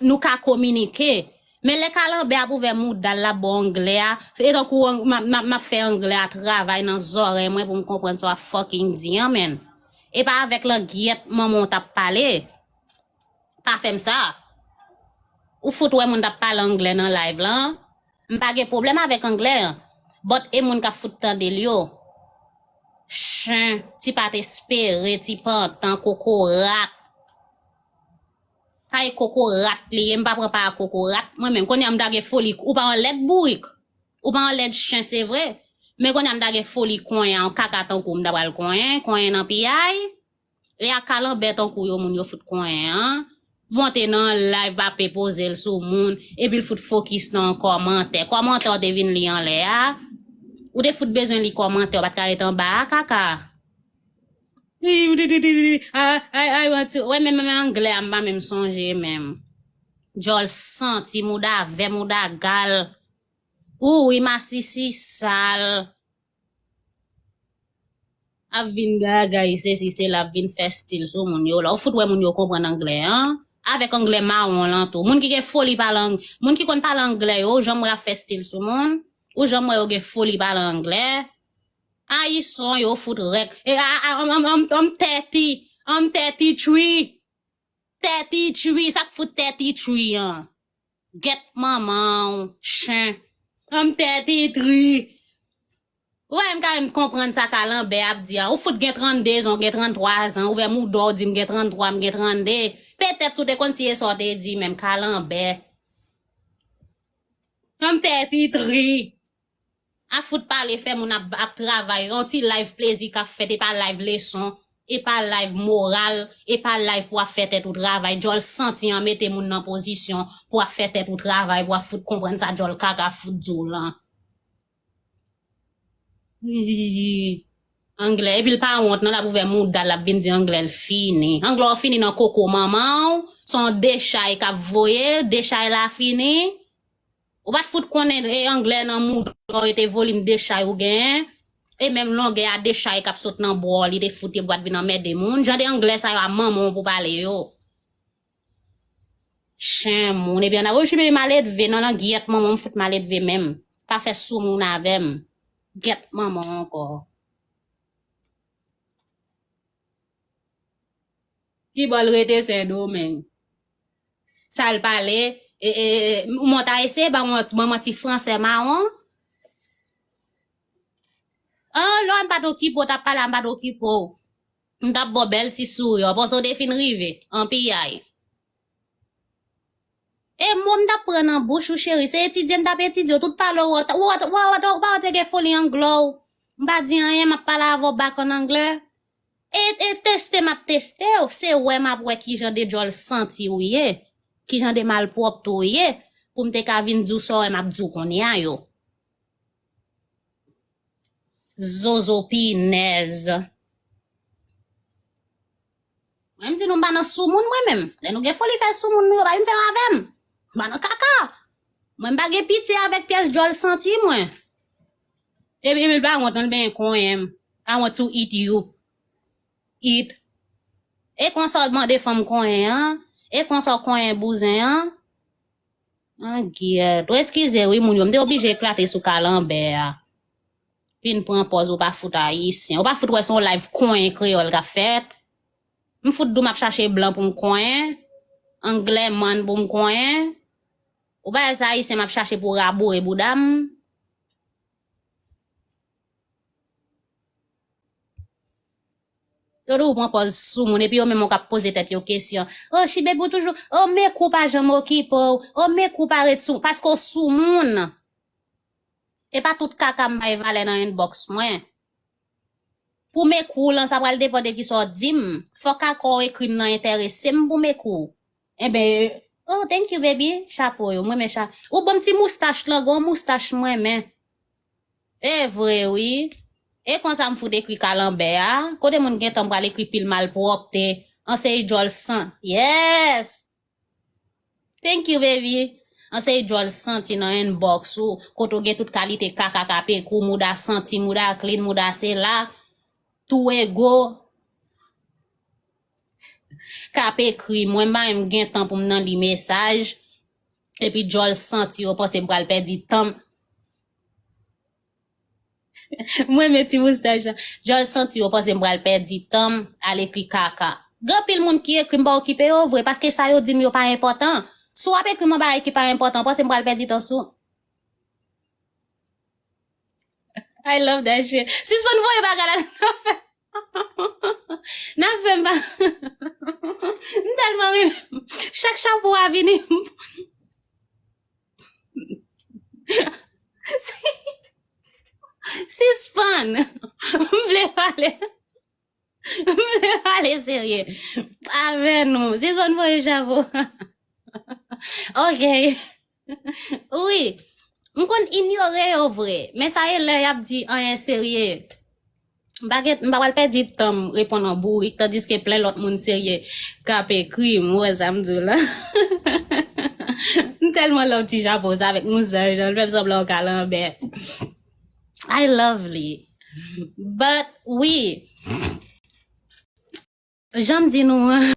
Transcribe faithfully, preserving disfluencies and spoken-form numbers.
nou ka kominike. Men lè kalanbè ap ouvè mouda l, l ap ba w anglè a, e tankou an-, m ap, m ap, m ap fè anglè a travay nan zòrèy mwen pou m konprann sa w ap fucking di an, menn. E pa avèk langyèt manman w t ap pale. Pa fè m sa. Ou fout wè moun t ap pale anglè nan live lan. M pa gen pwoblèm avèk anglè an. But e moun k ap fout tande l yo. Chen, ti pa t espere, ti pantan, kokorat. Ay, kokorat li ye, m pa pran pa a kokorat. Mwen menm, kounye a m ta gen foli, ou pa yon lèd bourik. Ou pa yon lèd chen, se vre. Men kounye a m ta gen foli konyen, yon kaka tankou m ta pral konyen, konyen nan piyay. E a kalanbè tankou yo, moun yo fout konyen an. Monte nan live, pa pe poze l sou moun, epi l fout fokis nan yon kòmantè. Kòmantè w te vin li anlè a. Ou te fout bezwen li kòmantè, w pa t ka ret anba a kaka. I, I, I, I want to. Wè, menm, menm anglè a, m pa menm sonje menm. Djòl santi, mouda vè, mouda gal. Ou, wi, masisi sal. Ap vin bagay, sesi, sela, ap vin fè stil sou moun yo. La, ou fout wè moun yo konprann anglè, an? Avèk anglè mawon lan tou. Moun ki gen foli pale ang-, moun ki konn pale anglè yo, ou janm wè ap fè stil sou moun? Ou janm wè yo gen foli pale anglè? Ayisyen yo fout rèk. E, a, a, I'm, I'm, I'm, I'm thirty. I'm thirty-three. Thirty-three. Sa k fout thirty-three an? Gèt manman w, chen. I'm thirty-three. Ou wè, m ka menm konprann sa kalanbè ap di an. Ou fout gen trannde zan, ou gen tranntwa zan. Ou vè mouda w di m gen tranntwa, m gen trannde. Petèt si w te konn si e sa w te di menm kalanbè. I'm thirty-three. A fout pale fè moun ap, ap travay. Yon ti live plezi k ap fèt, e pa live leson, e pa live moral, e pa live pou ap fè tèt ou travay. Djòl santi an mete moun nan pozisyon pou ap fè tèt ou travay, pou ap fout konprann sa djòl kaka fout di w lan. Anglè, epi l pa wont non, l ap ouvè mouda l, l ap vin di anglè l fini. Anglè w fini nan koko manman w, se yon dechay k ap voye, dechay la fini. Ou pa t fout konnen e anglè nan mouda w, e te volim dechay ou genyen, e menm longè a dechay k ap sot nan bwò, li te fout e bwat vin anmède moun. Jan de anglè sa yo a manman w pou pale yo. Chen moun, epi ann ap, o, Chibe maledve, non, non, gyèt manman w, m fout maledve menm. Pa fè sou moun avè m. Gyèt manman w ankò. Ki bò l rete Sendomeng? Sa l pale, e, e, e, mwen ta eseye ba mwen, mwen, mwen ti fransè mawon. An, lò m pa t okipe w, t ap pale a, m pa t okipe w. M t ap ba w bèl ti souri, w panse w te fin rive, an piyay. E mo m t ap pran nan bouch ou, cheri, se etidye m t ap etidye w, tout pale w, w, w, w, w, w pa w te gen foli anglè w. M pa di anyen, m ap pale avè w back an anglè. E, e teste m ap teste w, se wè m ap wè kijan de djòl santi ou ye, kijan de malpwòpte ou ye, pou m te ka vin di w sa w wè m ap di w kounye a yo. Zozo pinèz. Mwen, m di nou, m pa nan soumoun, mwen menm. Lè nou gen foli fè soumoun nou, yo pa vin fè l avè m. M pa nan kaka. Mwen, m pa gen pitye avèk pyès djòl santi, mwen. Epi, epi l pa wont, non, l benyen konyen m. I want to eat you. Eat. E konsa w mande fanm konyen an? E konsa w konyen bouzen an? Angyèt, ou eskize wi moun yo, m te oblije eklate sou kalanbè a. Vin pran pòz ou pa fout ayisyen. Ou pa fout wè se yon live konyen kreyòl k ap fèt. M fout di w m ap chache blan pou m konyen, anglè man pou m konyen. Ou pa wè se ayisyen m ap chache pou raboure bouda m. Yo di w pran pòz soumoun, epi yo menm yo k ap poze tèt yo kesyon. O, Chibe pou toujou, o, Mekou pa janm okipe w, o, Mekou pa ret sou, paske w soumoun. E pa tout kaka m bay valè nan inbox mwen. Pou Mekou lan, sa pral depann de kisa w di m. Fòk akò w ekri m nan enterese m pou Mekou. Enben, oh, thank you, baby. Chapo yo, m renmen cha-, ou ban m ti moustach lan, gon moustach m renmen. E vre, wi. E konsa m fout ekri kalanbè a. Kote moun gentan m pral ekri pil malpwòpte. An seri djòl san. Yes! Thank you, baby. An seri djòl santi nan inbox ou. Kote w gen tout kalite kaka kapekou, mouda santi, mouda clean, mouda sela. Tou ego. k ap ekri, mwen m pa menm gen tan pou m nan li mesaj, epi djòl santi yo panse m pral pèdi tan m. Mwen met ti moustach la. Djòl santi yo panse m pral pèdi tan m al ekri kaka. Gen anpil moun ki ekri m pa okipe yo vre, paske sa yo di m yo pa enpòtan. Si w ap ekri m yon bagay ki pa enpòtan, w panse m pral pèdi tan sou. I love that shit. Sispann voye bagay la nan fè. N ap fè m pa. M tèlman ri. Chak chapo a vini. Sispann. M vle pale. M vle pale serye avè nou. Sispann voye chapo. Ok. Wi. M konn inyore yo vre. Men sa e lè y ap di anyen serye. M pa gen, m pa pral pèdi tan m reponn an bourik, tandiske plen lòt moun serye k ap ekri m, ou wè sa m di w la. M tèlman love ti chapo sa avèk moustach, jan l fè m sanble yon kalanbè. I lovely. But, wi. Jan m di nou an.